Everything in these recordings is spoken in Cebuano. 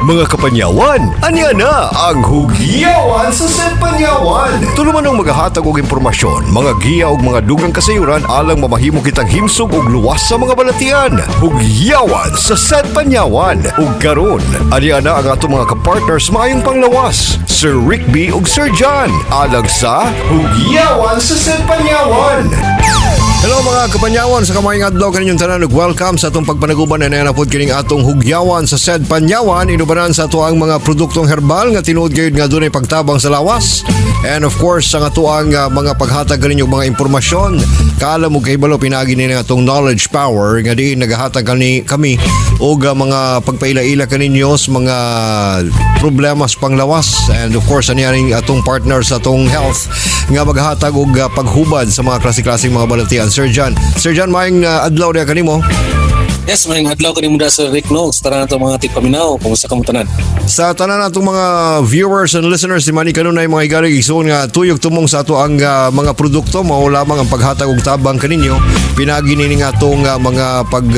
Mga kapanyawan, anya na ang Hugyawan sa Panyawan. Tuluman ang magahatag og impormasyon, mga giya og mga dugang kasayuran alang mamahimo kitang himsog og luwas sa mga balatian. Hugyawan sa Panyawan. Ug karon, anya na ang atong mga kapartners maayong panglawas, Sir Rick B ug Sir John, alang sa Hugyawan sa Panyawan. Hello, mga kapanyawan, sa kamayong adlaw kaninyong tanan ug welcome sa atong pagpanaguban na pod kining atong Hugyawan sa Sed Panyawan, inubanan sa ato ang mga produktong herbal nga tinuod gayud nga dunay pagtabang sa lawas. And of course, ang ato ang mga paghatag kaninyo mga impormasyon, kaalam mo kahibalo pinaagi ni atong knowledge power nga diin nagahatag kani kami og mga pagpaila-ila kaninyo sa mga problema sa panglawas. And of course, ani ning atong partner sa atong health nga maghatag og paghubad sa mga klase-klaseng mga balatian. Sir John. Sir John, maayong adlaw diha kanimo. Yes, maayong adlaw kanimo da, Sir Rick, no. Sa tanan nato mga tigpaminaw, kumusta kamo tanan? Sa tanan natong mga viewers and listeners, di man ni kanunay, mga higaling igsoon nga tuyog tumong sa ato ang mga produkto, mao lamang ang paghatag og tabang kaninyo pinaagi nini nga atong mga pag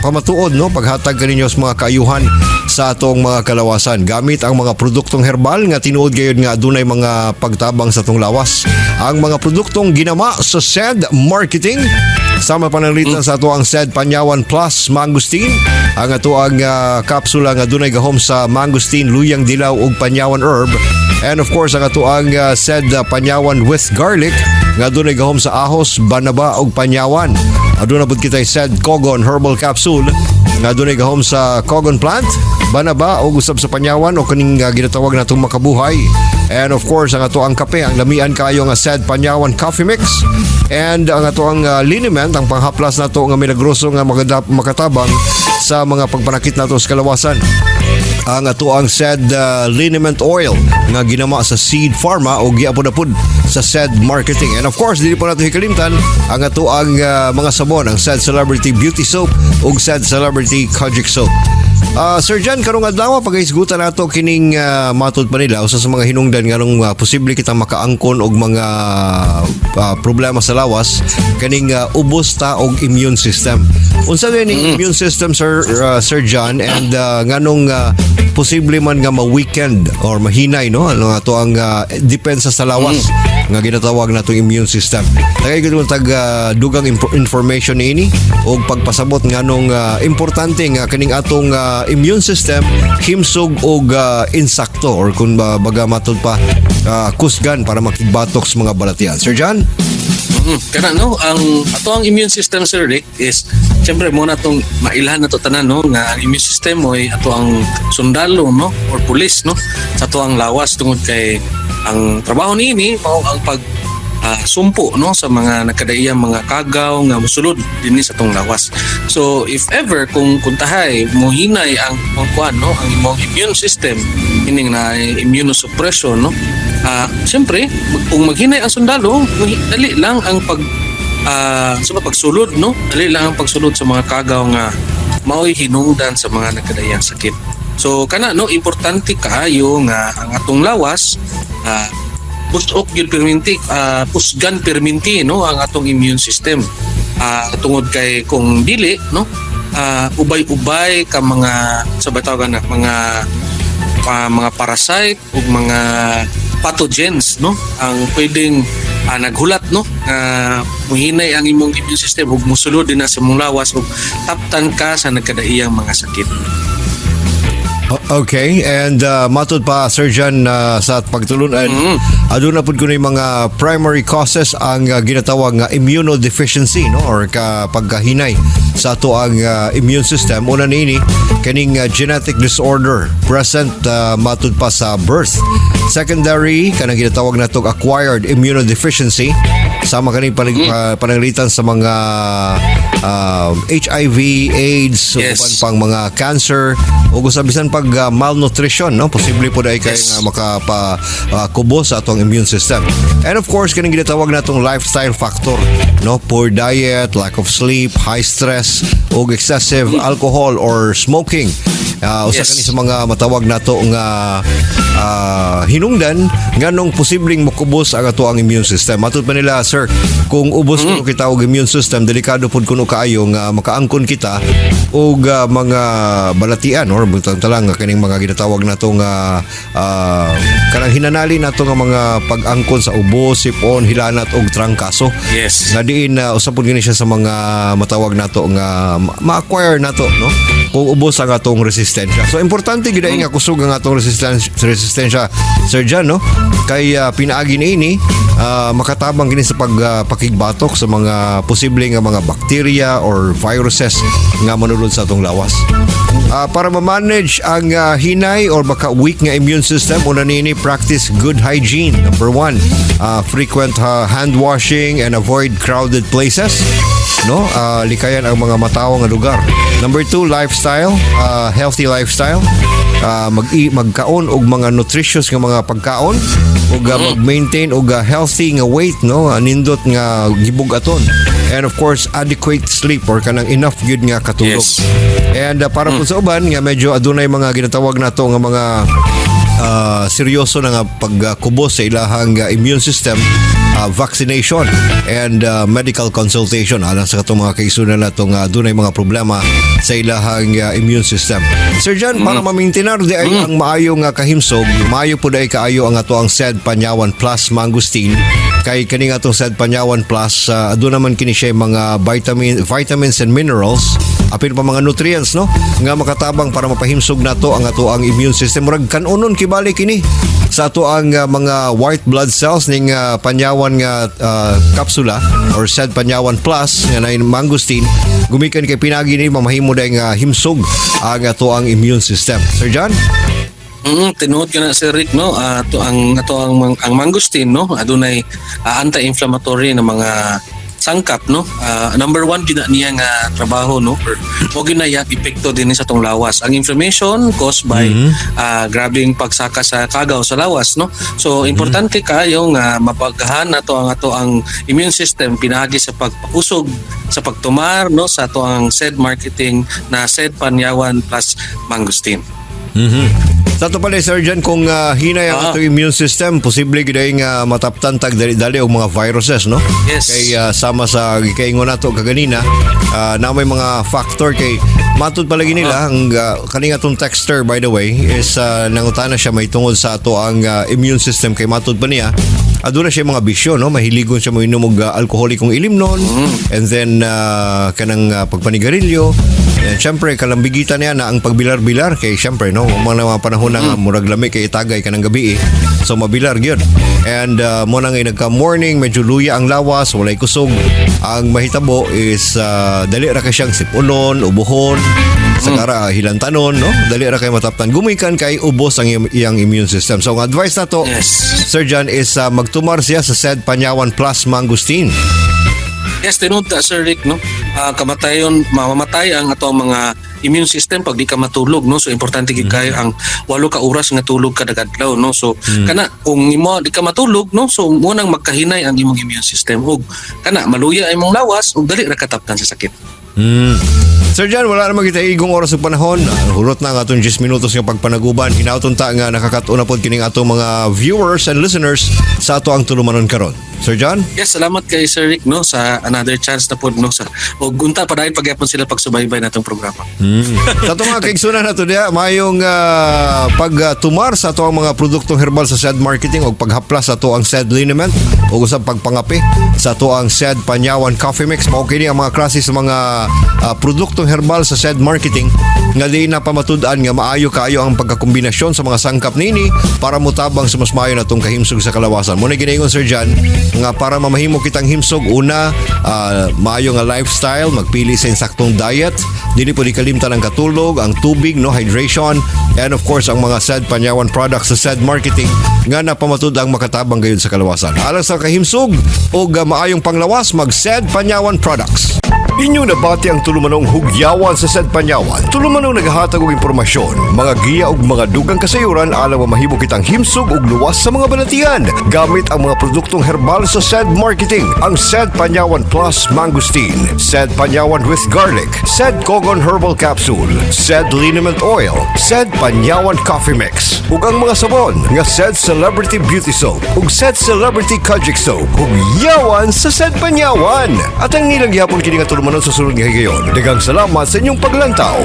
pamatuod, no, paghatag kaninyo sa mga kaayuhan sa atong mga kalawasan gamit ang mga produktong herbal nga tinuod gayud nga adunay mga pagtabang sa atong lawas. Ang mga produktong ginama sa SED Marketing, sama pananglitan sa ato ang SED Panyawan Plus Mangosteen, ang ato ang kapsula nga dunay gahom sa mangosteen, luyang dilaw ug panyawan herb. And of course, ang ato ang SED Panyawan with Garlic nga dunay gahom sa ahos, banaba ug panyawan. Aduna pud kitay SED Kogon Herbal Capsule nga dunay gahom sa Kogon plant, banaba ug usab sa panyawan o kaning ginatawag natong makabuhay. And of course, ang ato ang kape, ang lamian kayo nga SED Panyawan Coffee Mix. And ang ato ang liniment, ang panghaplas nato nga milagroso nga makatabang sa mga pagpanakit nato sa kalawasan. Ang ato ang SED liniment oil nga ginama sa Seed Pharma o giapod-apod sa SED Marketing. And of course, dili po nato hikalimtan ang ato ang mga sabon, ang SED Celebrity Beauty Soap ug SED Celebrity Kojic Soap. Sir John, karong adlaw paghisgutan nato kining matud pa nila usa sa mga hinungdan nganong posible kitang makaangkon og mga problema sa lawas, kaning ubos ta og immune system. Unsa din ning immune system, Sir John, and nganong posible man nga ma-weakened or mahinay, no, ano ato ang depensa sa lawas nga ginatawag natong immune system? Tagay gud tag dugang information niini og pagpasabot nganong importante nga kaning atong immune system himsog og insakto or kung ba, baga matud pa kusgan para makigbatok sa mga balatian. Sir John? Kana, no, ang ato ang immune system, Sir Rick, is siyempre mo na tong mailhan na to tanan, no, nga ang immune system mo ay ato ang sundalo, no, or pulis, no, sa ato ang lawas tungod kay ang trabaho niini mao ang pag sumpo, no, sa mga nagkadaiyang mga kagaw nga mosulod dinhi sa atong lawas. So if ever kung kuntahay mohinay ang kuan, no, ang imong immune system, ining na immunosuppression, no. Siyempre, kung maghinay ang sundalo, dali lang ang pag sa mga pagsulod, no? Dali lang ang pagsulod sa mga kagaw nga mao'y hinungdan sa mga nagkadaiyang sakit. So kana, no, importante kaayo nga ang atong lawas busok gyud perminti, pusgan perminti, no, ang atong immune system. Tungod kay kung dili, no, ubay-ubay ka mga sa batawagan na mga mga parasite ug mga pathogens, no, ang pwedeng naghulat, no, nga muhinay ang imong immune system ug musulod din na sa imong lawas ug taptan ka sa nagkadaiyang mga sakit. Okay, and matud pa, Sir John, sa pagtulunan, aduna pud kuno yung mga primary causes ang ginatawag nga immunodeficiency, no, or ka pagkahinay sa ato ang immune system. Una niini kaning genetic disorder present matud pa sa birth. Secondary, kanang ginatawag natong acquired immunodeficiency, sama kaning pananglitan sa mga HIV, AIDS, uban pang mga cancer ug sa bisan pag malnutrition, no, posible po dahil kay nga makapa kubo sa atong immune system. And of course, kaning ginatawag natong lifestyle factor, no, poor diet, lack of sleep, high stress ug excessive alcohol or smoking. Usa kani sa mga matawag nato nga hinungdan nganong posibleng mokubos ang ato ang immune system. Matud pa nila. sir, kung ubos kuno kita og immune system, delikado pud kuno kaayo nga makaangkon kita og mga balatian or butang talang nga kining mga ginatawag nato nga kanang hinanali nato nga mga pag-angkon sa ubo, sipon, hilanat og trangkaso. Nga diin na usa pud gini siya sa mga matawag nato nga ma-acquire nato, no, kung ubos ang atong resistensya. So importante gid nga kusog ang atong resistensya, Sir John, no, kay pinaagi niini makatabang kini sa pagpakigbatok sa mga posible nga mga bakterya or viruses nga manulod sa atong lawas. Para ma-manage ang hinay or baka weak nga immune system, una niini, practice good hygiene. Number one, frequent hand washing and avoid crowded places. No? Likayan ang mga matawo nga lugar. Number two, lifestyle, healthy lifestyle. Magkaon og mga nutritious nga mga pagkaon ug mag-maintain og healthy nga weight, no, nindot nga gibug-aton, and of course adequate sleep or kanang enough gyud nga katulog. And para po sa uban nga medyo adunay mga ginatawag nato nga mga seryoso na nga pagkubos sa ilahang immune system, vaccination and medical consultation alang sa katong mga kaigsuonan nato nga adunay mga problema sa ilahang immune system. Sir John, para ma-maintain diay ang maayo nga kahimsog, maayo pud ay kaayo ang ato ang SED Panyawan Plus Mangosteen, kay kani nga atong SED Panyawan Plus, aduna man kini siya mga vitamins and minerals, apil pa mga nutrients, no, nga makatabang para mapahimsog nato ang ato ang immune system. Murag kanunon kibali kini sa ato ang mga white blood cells ning panyawan nga kapsula or SED Panyawan Plus nga na mangosteen, gumikan kay pinagi ni mamahimo dahil nga himsog ang ato ang immune system, Sir John. Tinuod ka na, Sir Rick, no. To ang ato ang mangosteen, no, adunay anti-inflammatory na mga sangkap, no. Number one gyud na niya nga trabaho, no, or mo gyud na iyang epekto din sa atong lawas. Ang inflammation caused by grabing pagsaka sa kagaw sa lawas, no. So importante kaayo nga mapagahan nato ang ato ang immune system pinaagi sa pagpakusog sa pagtumar, no, sa ato ang SED Marketing na SED Panyawan Plus Mangosteen. Sa ato pala, Sir John, kung hinay ang atong immune system, posible gid ay nga mataptan tag dali-dali og mga viruses, no? Yes. Kay sama sa gikaingon nato kaganina, na may mga factor kay matud palagi nila ang kaning atong texter, by the way, is nangutana siya may tungod sa ato ang immune system, kay matud pa niya aduna siya mga bisyo, no, mahiligon siya moinom og alkoholikong ilimnon and then kanang pagpanigarilyo. And syempre kalambigitan niya na ang pagbilar-bilar, kay syempre, no, mga panahon na nga murag lami kay tagay kanang gabi eh. So mabilar gyud. And mo na nga nagka morning medyo luya ang lawas, walay kusog. Ang mahitabo is dali ra kay siyang sipunon, ubuhon, sa kara hilantanon, no? Dali ra kay mataptan. Gumikan kay ubos ang iyang immune system. So ang advice nato, Sir John, is magtumar siya sa SED Panyawan Plus Mangosteen. Yes, tinuod ka, Sir Rick, no. Kamatayon, mamamatay ang ato ang mga immune system pag di ka matulog, no. So importante gid kayo ang 8 ka oras nga tulog kada adlaw, no. So kana kung imo di ka matulog, no, so mo nang magkahinay ang imong immune system ug kana maluya ang imong lawas ug dali ra kataptan sa sakit. Sir John, wala naman kita igong oras ug panahon. Hurot na ang atong 10 minutos nga pagpanaguban. Hinaoton ta nga nakakat-on na pod kining atong mga viewers and listeners sa ato ang tulumanon karon. Sir John? Yes, salamat kay Sir Rick, no, sa another chance na pod, no, sa ug unta padayon pagyapon sila pagsubaybay natong programa. Sa atong mga kaigsunan nato diha, mayong pagtumar sa ato ang mga produktong herbal sa SED Marketing o paghaplas sa ato ang SED Liniment o usab pagpangape sa ato ang SED Panyawan Coffee Mix. Mao kini ang mga klase sa mga produktong herbal sa SED Marketing nga di na pamatud-an nga maayo kaayo ang pagkakombinasyon sa mga sangkap nini para motabang sa mas maayo natong kahimsog sa kalawasan. Mo na ginaingon, Sir John, nga para mamahimo kitang himsog, una, maayo nga lifestyle, magpili sa insaktong diet, dili po di kalimtan ang katulog, ang tubig, no, hydration, and of course ang mga SED Panyawan products sa SED Marketing nga napamatud ang makatabang gayud sa kalawasan. Alang sa kahimsog o maayong panglawas, mag SED Panyawan products. Inyo nabati ang tulumanong Hugyawan sa Said Panyawan. Tulumanong naghahatag og impormasyon, mga giya ug mga dugang kasayuran alang mahimo kitang himsog ug luwas sa mga balatian gamit ang mga produktong herbal sa Said Marketing. Ang Said Panyawan Plus Mangosteen, Said Panyawan with Garlic, Said Kogon Herbal Capsule, Said Liniment Oil, Said Panyawan Coffee Mix, ug ang mga sabon nga Said Celebrity Beauty Soap ug Said Celebrity Kojic Soap. Hugyawan sa Said Panyawan. At ang nilang gihapon kini nga tulumanon sa sulod nga higayon. Daghang salamat sa inyong paglantaw.